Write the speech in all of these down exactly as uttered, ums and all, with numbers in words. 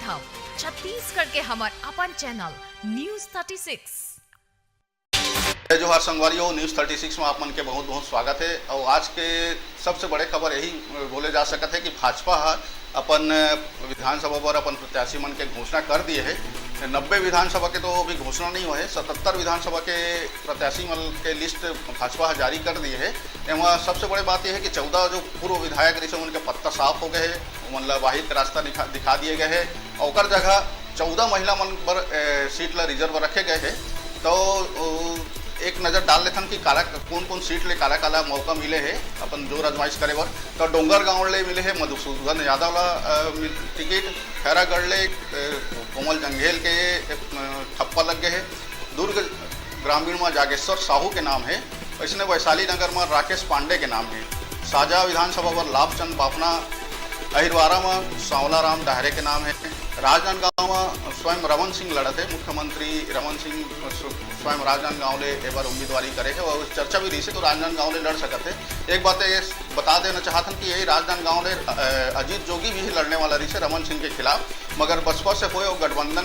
हम छत्तीसगढ़ के हमर अपन चैनल न्यूज़ थर्टी सिक्स। जय जोहार संगवारी हो, न्यूज़ थर्टी सिक्स में आप मन के बहुत बहुत स्वागत है। और आज के सबसे बड़े खबर यही बोले जा सकत है कि भाजपा ह अपन विधानसभा पर अपन प्रत्याशी मन के घोषणा कर दिए है। नब्बे विधानसभा के तो अभी घोषणा नहीं हुआ है, सतहत्तर विधानसभा के प्रत्याशी मन के लिस्ट भाजपा ह जारी कर दिए है। एमा सबसे बड़े बात यह है कि चौदह जो पूर्व विधायक रहिसे उनके पत्ता साफ हो गए है, उमन ला बाहिर के रास्ता दिखा, दिखा दिए गए है। और ओकर जगह चौदह महिला मन बर ए, सीट ला रिजर्व रखे गए है। तो ओ, एक नजर डाल लेथन कि काला, कौन कौन सीट ले काला काला मौका मिले है अपन जोर आजमाइश करे बर। तो डोंगरगांव ले मिले है मधुसूदन यादव ला अ, मिल- टिकट। खैरागढ़ ले अ, कोमल जंघेल के अ, ठप्पा लग गए है। दुर्ग ग्रामीण में जागेश्वर साहू के नाम है। वैसने वैशाली नगर में राकेश पांडे के नाम है। साजा विधानसभा पर लाभचंद बाफना, अहिरवारा में सांवला राम डहरे के नाम है। राजनांदगांव में स्वयं रमन सिंह लड़त है, मुख्यमंत्री रमन सिंह स्व-, स्वयं राजनांदगांव ले एबर उम्मीदवारी करे है और चर्चा भी रही से तो राजनांदगांव ले लड़ सकत है। एक बात ये बता देना चाहत हन कि यही राजनांदगांव ले अ, अजीत जोगी भी लड़ने वाला रही से रमन सिंह के खिलाफ, मगर बसपा से होए और गठबंधन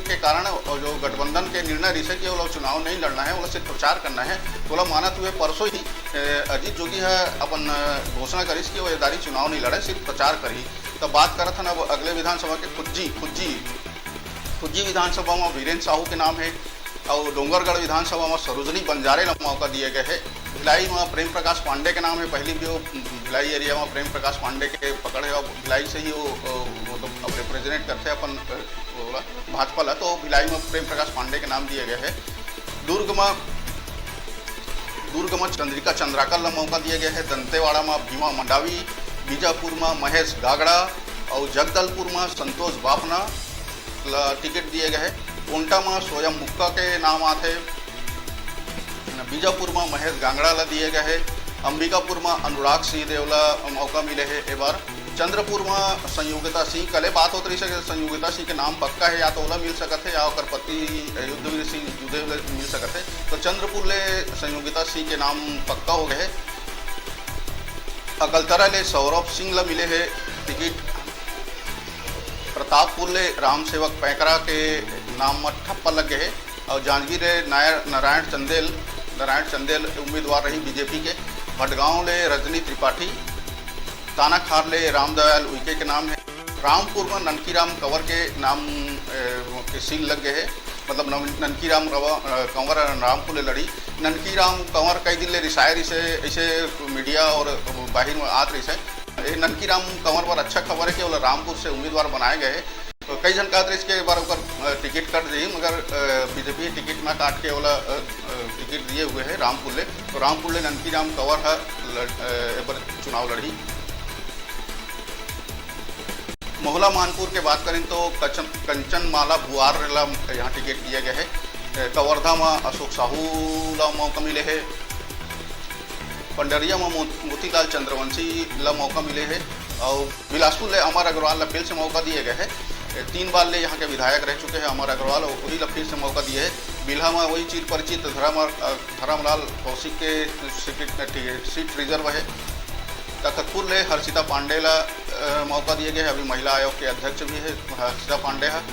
के कारण और जो गठबंधन के निर्णय रही से कि वो लोग चुनाव नहीं लड़ना है, वो लोग सिर्फ प्रचार करना है। तो ओला मानत हुए परसों ही अ, अजीत जोगी ह अपन अ, घोषणा करिस कि वो ये दारी चुनाव नहीं लड़े, सिर्फ प्रचार करही। तो बात करत हन अब अगले विधानसभा के खुज्जी खुज्जी खुज्जी विधानसभा में वीरेंद्र साहू के नाम है और डोंगरगढ़ विधानसभा में सरोजनी बंजारे ला मौका दिए गए है। भिलाई में प्रेम प्रकाश पांडे के नाम है, पहली भी वो भिलाई एरिया में प्रेम प्रकाश पांडे के पकड़ है और भिलाई से ही वो, वो तो अब रिप्रेजेंट करते हैं अपन अ, वो भाजपा ला, तो भिलाई में प्रेम प्रकाश पांडे के नाम दिए गए है। दुर्ग में दुर्ग में चंद्रिका चंद्राकर ला मौका दिए गए है। दंतेवाड़ा में भीमा मंडावी, बीजापुर में महेश गागड़ा और जगदलपुर में संतोष बाफना ला टिकट दिए गए है। कोंटा में सोयम मुक्का के नाम आथे। बीजापुर में महेश गांगड़ा ला दिए गए है। अंबिकापुर में अनुराग सिंह देव ला मौका मिले है ए बार। चंद्रपुर में संयोगिता सिंह, कले बात होत रही है कि संयोगिता सिंह के नाम पक्का है, या तो ओला मिल सकत है या ओकर पति युद्धवीर सिंह दुबे ला मिल सकत है। तो चंद्रपुर ले संयोगिता सिंह के नाम पक्का हो गए है। अकलतरा ले सौरभ सिंह ला मिले है टिकट। प्रतापपुर ले राम सेवक पैकरा के नाम में ठप्पा लग गए है और जांजगीर ले नायर-, नारायण चंदेल नारायण चंदेल उम्मीदवार रही बीजेपी के। भटगांव ले रजनी त्रिपाठी, तानाखार ले रामदयाल उइके के नाम है। रामपुर में ननकी राम कंवर के नाम अ, के सील लग गए है, मतलब नव- ननकी राम रवा- अ, कंवर रामपुर ले लड़ी। ननकी राम कंवर कई दिन ले रिसाए रिसे ऐसे मीडिया और बाहिर में आत रही है। ये ननकी राम कंवर पर अच्छा खबर है कि ओला रामपुर से उम्मीदवार बनाए गए है। तो कई झन कहत रहिस के एक बार ओकर अ, टिकट कट जाही, मगर बीजेपी टिकट ना काट के ओला अ, अ, टिकट दिए हुए है रामपुर ले। तो रामपुर ले ननकी राम कंवर ह लड़- अ, ए बार चुनाव लड़ही। मोहला मानपुर के बात करें तो कचन, कंचन माला भुआर ला यहाँ टिकट दिए गए है। अ, कवर्धा में अशोक साहू ला मौका मिले है। पंडरिया में मो-, मोतीलाल चंद्रवंशी ला मौका मिले है और बिलासपुर ले अमर अग्रवाल ला फिर से मौका दिए गए है। ए, तीन बार ले यहाँ के विधायक रह चुके हैं अमर अग्रवाल और वही ला फिर से मौका दिए है। बिल्हा में वही चिर परिचित धर्म, अ, धर्मलाल कौशिक के सीट, सीट रिजर्व है। तखतपुर ले हर्षिता पांडे ला अ, मौका दिए गए है। अभी महिला आयोग के अध्यक्ष भी है हर्षिता पांडे है।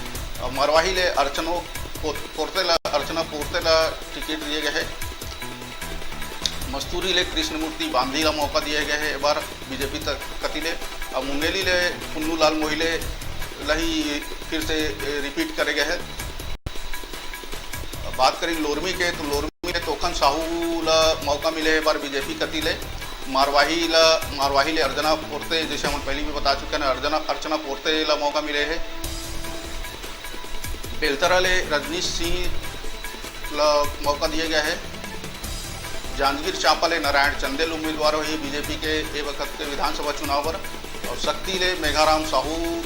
और मरवाही ले अर्चनो पो-, पोर्ते ला अर्चना पोर्ते ला टिकट दिए गए है। मस्तूरी ले कृष्णमूर्ति बांधी ला मौका दिए गए है एक बार बीजेपी त-, कति ले। और मुंगेली ले पुन्नू लाल मोहिले ला ही फिर से अ, रिपीट करे गए है। बात करी लोरमी के तो लोरमी ले तोखन साहू ला मौका मिले है एक बार बीजेपी कति ले। मारवाही ला मारवाही ले अर्चना पोर्ते, जैसे हम पहले भी बता चुके हैं, अर्चना अर्चना पोर्ते ला मौका मिले है। बेलतरा ले रजनीश सिंह ला मौका दिए गए है। जांजगीर चांपा ले नारायण चंदेल उम्मीदवार होही बीजेपी के ए वक्त के विधानसभा चुनाव पर। और सक्ती ले मेघाराम साहू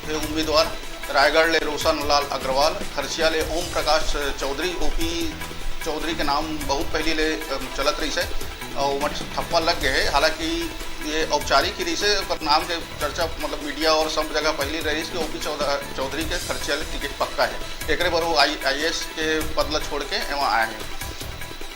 हे उम्मीदवार। रायगढ़ ले रोशन लाल अग्रवाल, खरसिया ले ओम प्रकाश चौधरी, ओपी चौधरी के नाम बहुत पहली ले, अम, चलत रहिस है और ओमन ठप्पा लग गए है। हालांकि ये औपचारिक ही रहिस है, पर नाम के चर्चा मतलब मीडिया और सब जगह पहली रहिस कि ओपी चौध-, चौधरी के खरसिया ले टिकट पक्का है। एकरे बर वो आई, आईएएस के पद ला छोड़ के एमा आए हैं।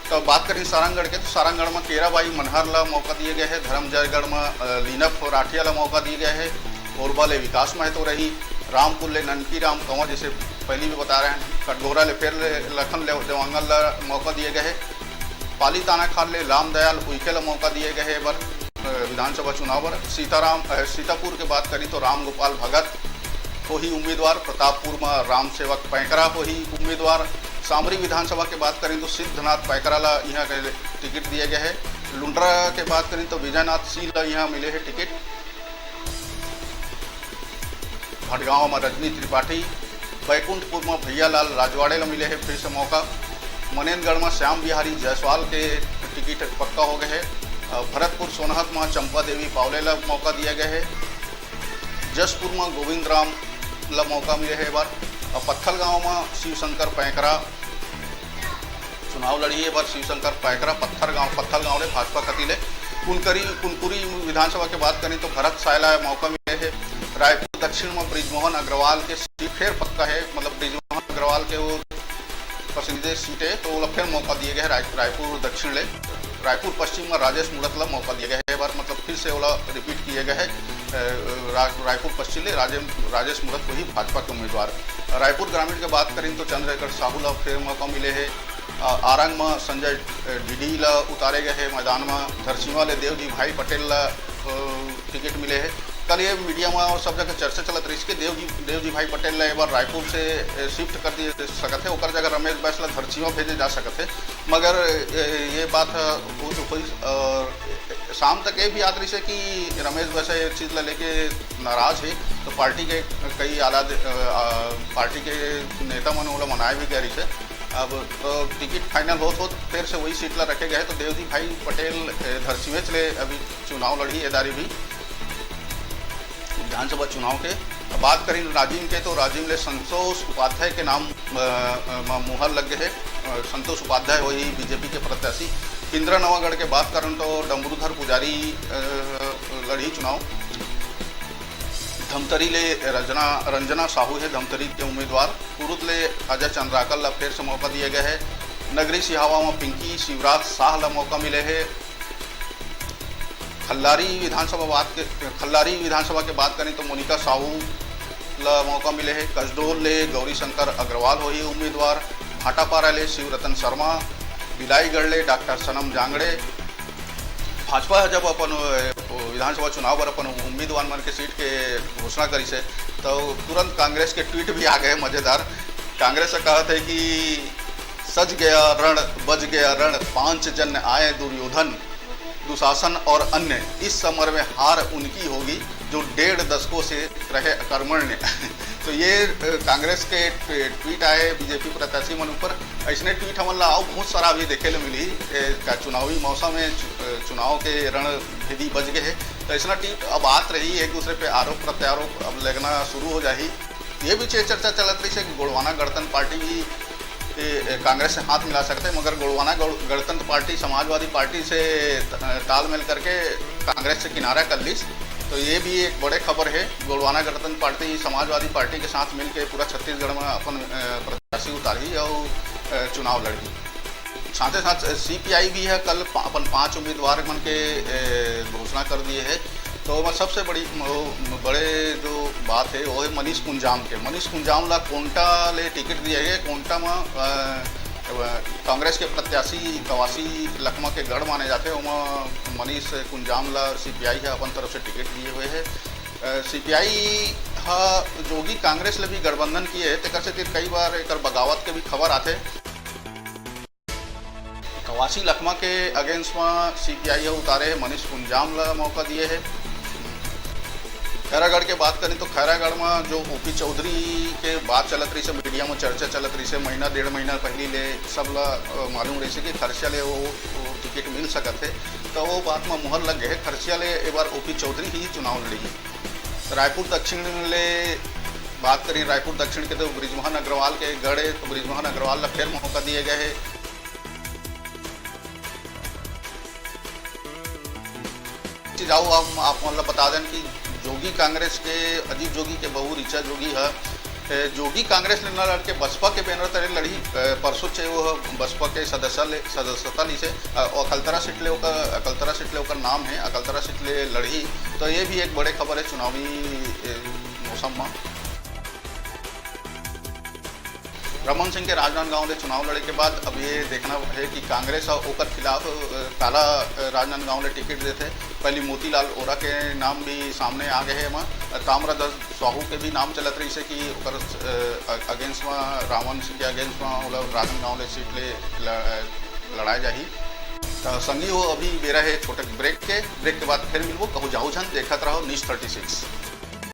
तो बात करें सारंगढ़ के, तो सारंगढ़ में केराबाई मनहर ला मौका दिए गए है, धर्मजयगढ़ में, अ, लीना राठिया ला मौका दिए गए है, कोरबा ले विकास महतो रही, रामपुर ले ननकी राम कंवर, जैसे पहली भी बता रहे हैं, कटघोरा ले फिर ले लखन ले देवांगन ला मौका दिए गए है, पाली तानाखार ले रामदयाल उइके ला मौका दिए गए है बर, अ, विधानसभा चुनाव बर। सीताराम, अ, सीतापुर के बात करी तो रामगोपाल भगत होही उम्मीदवार, प्रतापपुर में रामसेवक पैकरा होही उम्मीदवार। सामरी विधानसभा के बात करी तो सिद्धनाथ पैकरा ला यहाँ के टिकट दिए गए है। लुंड्रा के बात करी तो विजयनाथ सिंह ला यहाँ मिले है टिकट। भटगांव में रजनी त्रिपाठी, बैकुंठपुर में भैयालाल राजवाड़े ला मिले है फिर से मौका। मनेंद्रगढ़ में श्याम बिहारी जायसवाल के टिकट पक्का हो गए है। अ, भरतपुर सोनहत में चंपा देवी पावले ला मौका दिया गया है। जशपुर में गोविंद राम ला मौका मिले है बार। अ, पत्थलगांव में शिवशंकर पैकरा चुनाव लड़ही। ए बार शिवशंकर पैकरा पत्थर गांव, पत्थल गांव ले भाजपा कती ले। कुनकरी, कुनकुरी विधानसभा के बात करें तो भरत साय ला मौका मिले है। रायपुर दक्षिण में बृजमोहन अग्रवाल के सीट फिर पक्का है, मतलब बृजमोहन अग्रवाल के वो पसंदीदा सीट है, तो वो फिर मौका दिए गए है राय-, रायपुर दक्षिण ले। रायपुर पश्चिम में राजेश मूणत ला मौका दिए गए है, ए बार मतलब फिर से ओला रिपीट किए गए है। अ, रा-, रायपुर पश्चिम ले राजे-, राजेश मूणत को ही भाजपा के उम्मीदवार। रायपुर ग्रामीण के बात करें तो चंद्रशेखर साहू ला फिर मौका मिले है। अ, आरंग में संजय, अ, डीडी ला उतारे गए है मैदान में। धरसीवा ले देवजी भाई पटेल ला, अ, टिकट मिले है। कल ये मीडिया में और सब जगह चर्चा चलत रही कि देवजी, देवजी भाई पटेल ला एक बार रायपुर से, अ, शिफ्ट कर दिए जा सकत है, ओकर जगह रमेश बैस ला धरसीवा भेजे जा सकत है, मगर, अ, ये बात, अ, हो, हो, अ, शाम तक ये भी याद रही से कि रमेश बैस ये चीज़ ला लेके नाराज है, तो पार्टी के कई आला दे-, अ, अ, पार्टी के नेता मन ओला मनाए भी गए रही से। अब तो टिकट फाइनल होत होत फिर से वही सीट ला रखे गए, तो देवजी भाई पटेल, अ, धरसीवेच ले अभी चुनाव लड़ही ए दारी भी विधानसभा चुनाव के। अब बात करें राजिम के, तो राजिम ले संतोष उपाध्याय के नाम, अ, अ, म मुहर लग गए है। अ, संतोष उपाध्याय होही बीजेपी के प्रत्याशी। इंदिरा नवागढ़ के बात करन तो डमरूधर पुजारी, अ, लड़ही चुनाव। धमतरी ले रजना, रंजना साहू है धमतरी के उम्मीदवार। कुरुद ले अजय चंद्राकर ला फिर से मौका दिया गया है। नगरी सिहावा में पिंकी शिवराज शाह ला मौका मिले है। खल्लारी विधानसभा बात के, खल्लारी विधानसभा के बात करें तो मोनिका साहू ला मौका मिले है। कसडोल ले गौरी शंकर अग्रवाल होही उम्मीदवार। भाटापारा ले शिवरतन शर्मा, बिलाईगढ़ ले डॉक्टर सनम जांगड़े। भाजपा ह जब अपन, अ, विधानसभा चुनाव बर अपन उम्मीदवार मन के सीट के घोषणा करिस हे, तो तुरंत कांग्रेस के ट्वीट भी आ गए मजेदार। कांग्रेस ह कहत है कि सज गया रण, बज गया रण, पांच जन आए दुर्योधन, दुशासन और अन्य, इस समर में हार उनकी होगी जो डेढ़ दशकों से रहे अकर्मण्य। तो ये, अ, कांग्रेस के ट्वी-, ट्वीट आए बीजेपी प्रत्याशी मन ऊपर। ऐसने ट्वीट हमन ला अउ बहुत सारा अभी देखे ले मिली, ए, का चुनावी मौसम में चु-, अ, चुनाव के रणभेदी बज गए है। तो ऐसना ट्वीट अब आत रही, एक दूसरे पे आरोप प्रत्यारोप अब लगना शुरू हो जाही। ये भी चर्चा चलत रही है कि गोंडवाना गणतंत्र पार्टी भी, ए, ए, कांग्रेस से हाथ मिला सकते हैं, मगर गोंडवाना गण-, गणतंत्र पार्टी समाजवादी पार्टी से त-, तालमेल करके कांग्रेस से किनारा कर लीस। तो ये भी एक बड़े खबर है। गोंडवाना गणतंत्र पार्टी समाजवादी पार्टी के साथ मिलके पूरा छत्तीसगढ़ में अपन, अ, प्रत्याशी उतारही और, अ, चुनाव लड़ही। साथे साथ सीपीआई भी है, कल पा-, अपन पांच उम्मीदवार मन के, अ, घोषणा कर दिए है। तो ओमा सबसे बड़ी, वो बड़े जो बात है, वो है मनीष कुंजाम के। मनीष कुंजाम ला कोंटा ले टिकट दिया गया। कोंटा में, अ, कांग्रेस के प्रत्याशी कवासी लखमा के गढ़ माने जाते, ओमा मनीष कुंजाम ला सीपीआई है अपन तरफ से टिकट दिए हुए है। अ, सीपीआई हा जोगी कांग्रेस ले भी गठबंधन किए है, तेकर सेती कई बार एकर बगावत के भी खबर आथे। कवासी लखमा के against में सीपीआई ह उतारे हे, मनीष कुंजाम ला मौका दिए हे। खैरागढ़ के बात करें तो खैरागढ़ में जो ओपी चौधरी के बात चलत रही से, मीडिया में चर्चा चलत रही से, महीना डेढ़ महीना पहली ले सब ला, अ, मालूम रही से कि खरसिया ले वो, वो टिकट मिल सकत है, तो वो बात में मुहर लग गए। खरसिया ले एक बार ओपी चौधरी ही चुनाव लड़ी। रायपुर दक्षिण ले बात करी, रायपुर दक्षिण के तो बृजमोहन अग्रवाल के गढ़ है, तो बृजमोहन अग्रवाल ला फिर मौका दिए गए है। जाओ, हम आप मन ला बता दें कि जोगी कांग्रेस के अजीत जोगी के बहू ऋचा जोगी ह ए, जोगी कांग्रेस ले न लड़के बसपा के बैनर तले लड़ही। ए, परसों चे वो बसपा के सदस्य ले, सदस्यता ली से, अ, अकलतरा सीट ले ओकर, अकलतरा सीट ले ओकर नाम है, अकलतरा सीट ले लड़ही। तो ये भी एक बड़े खबर है चुनावी, ए, मौसम में। रमन सिंह के राजनांदगांव ले चुनाव लड़े के बाद अब ये देखना है कि कांग्रेस और ओकर खिलाफ, अ, काला, अ, राजनांदगांव ले टिकट देथे। पहली मोतीलाल ओरा के नाम भी सामने आ गए हैं वहाँ। ताम्रध्वज साहू के भी नाम चलत रही से कि ओकर, अ, against में, रमन सिंह के against में ओला राजनांदगांव ले सीट ले ल-, लड़ाए जाही। तो संगी हो, अभी बेरा है छोटे break के। Break के बाद फिर मिलबो। कहूँ जाहू झन, देखत रहो News thirty six।